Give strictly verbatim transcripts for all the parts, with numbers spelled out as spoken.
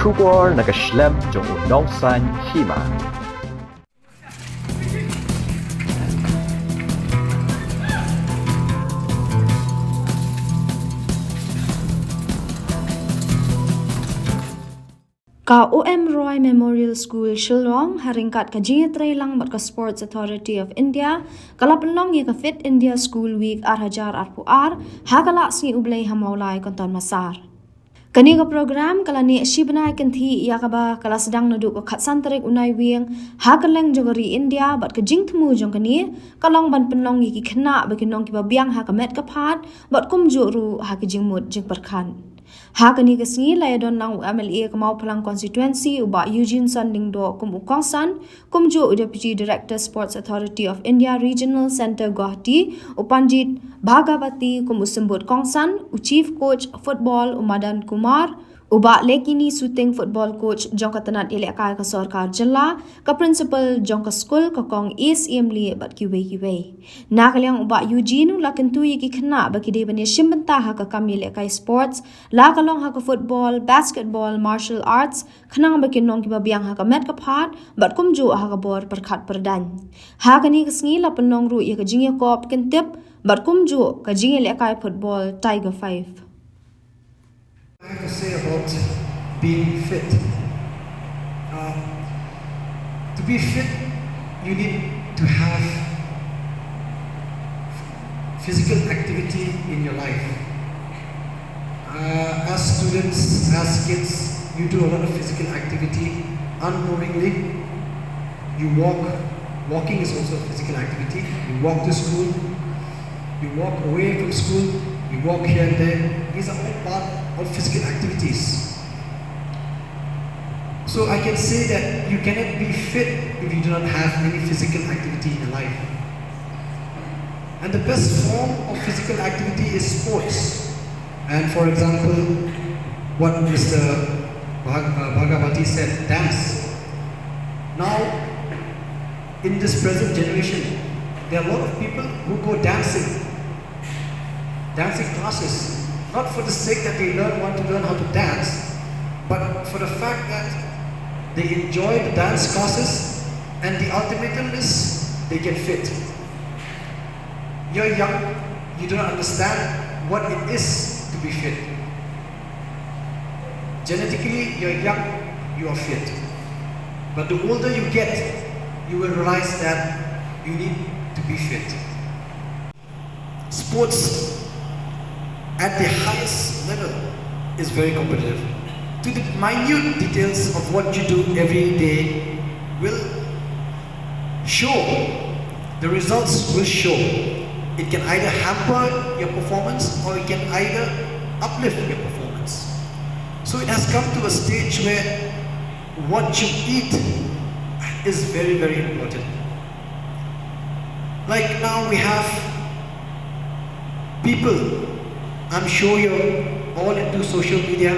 Khubor na ka shlem jong u nongsan hima. Ka O M Roy Memorial School Shillong ha ryngkat ka jingïatreilang bad ka Sports Authority of India ka la pynlong ïa ka Fit India School Week ar hajar arphew ar ha ka Lad Sngi U Blei ha Mawlai, Kynton Massar. Kane ka program ka la neh shi bnai kynthih, ïa kaba ka la sdang naduh ka khatsan tarik u Naiwieng ha kylleng jong ka ri India, bad ka jingthmu jong kane ka long ban pynlong ïa ki khynnah ba kin long kiba biang ha ka met ka phad bad kumjuh ruh ha ki jingmut jingpyrkhat. Ha kane ka sngi la ïadon lang u M L A ka Mawphlang Constituency u Bah Eugene Sonlyngdoh kum u kongsan, kumjuh u Deputy Director Sports Authority of India Regional Centre Guwahati u Panjit Bhagawati kum u symbud kongsan, u Chief Coach Football u Madan Kumar, u Bah Lekini Suting Football Coach jong ka tnat ïalehkai ka sorkar jylla, ka Principal jong ka skul ka Kong A C M Lee bad kiwei kiwei. Na ka liang u Bah Eugene u la kyntu ïa ki khynnah ba ki dei ban ïashim bynta ha ka kam ïalehkai sports, la ka long ha ka football, basketball, martial arts, khnang ba kin long kiba biang ha ka met ka phad bad kumjuh ha ka bor pyrkhat pyrdaiñ. Ha kane ka sngi la pynlong ruh ïa ka jingïakop kyntip bad kumjuh ka jingïalehkai football Tiger Five. I have to say about being fit. Uh, to be fit, you need to have physical activity in your life. Uh, as students, as kids, you do a lot of physical activity unknowingly. You walk. Walking is also a physical activity. You walk to school, you walk away from school, you walk here and there. These are all part of physical activities. So I can say that you cannot be fit if you do not have any physical activity in your life. And the best form of physical activity is sports. And for example, what Mister Bhag- uh, Bhagawati said, dance. Now, in this present generation, there are a lot of people who go dancing, dancing classes, not for the sake that they learn, want to learn how to dance, but for the fact that they enjoy the dance classes and the ultimatum is they get fit. You're young, you do not understand what it is to be fit. Genetically, you're young, you are fit. But the older you get, you will realize that you need to be fit. Sports at the highest level is very competitive. To the minute details of what you do every day will show, the results will show. It can either hamper your performance or it can either uplift your performance. So it has come to a stage where what you eat is very, very important. Like now we have people, I'm sure you're all into social media,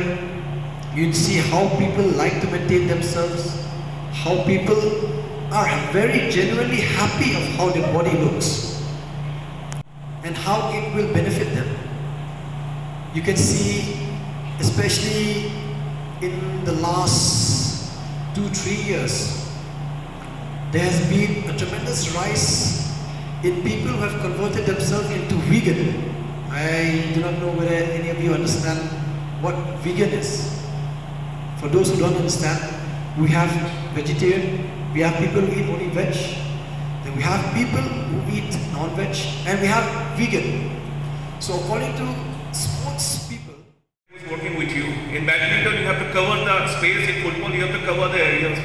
you'd see how people like to maintain themselves, how people are very genuinely happy of how their body looks and how it will benefit them. You can see, especially in the last two, three years, there has been a tremendous rise in people who have converted themselves into vegan. I do not know whether any of you understand what vegan is. For those who don't understand, we have vegetarian, we have people who eat only veg, then we have people who eat non-veg, and we have vegan. So according to sports people, is working with you. In badminton, you have to cover the space. In football, you have to cover the areas.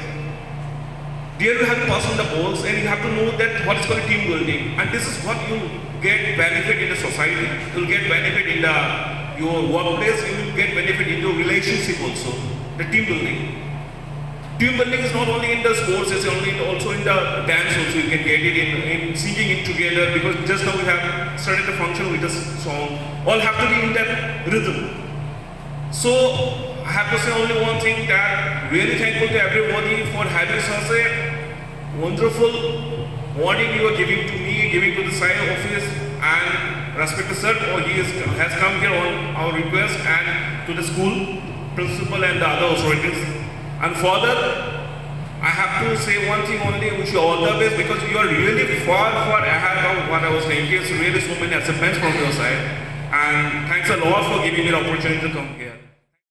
There you have to pass on the balls and you have to know that what is called team building. And this is what you get benefit in the society. You'll get benefit in the your workplace. You will get benefit in your relationship also. The team building. Team building is not only in the sports, it's only also in the dance also. You can get it in, in singing it together because just now we have started the function with a song. All have to be in that rhythm. So I have to say only one thing that really thankful to everybody for having such a wonderful warning you are giving to me, giving to the side office and respected sir, oh, he is, has come here on our request and to the school. principal and the other authorities. And further, I have to say one thing only, wish you all the best, because you are really far, far ahead of what I was thinking. It's really so many achievements from your side. And thanks a lot for giving me the opportunity to come here.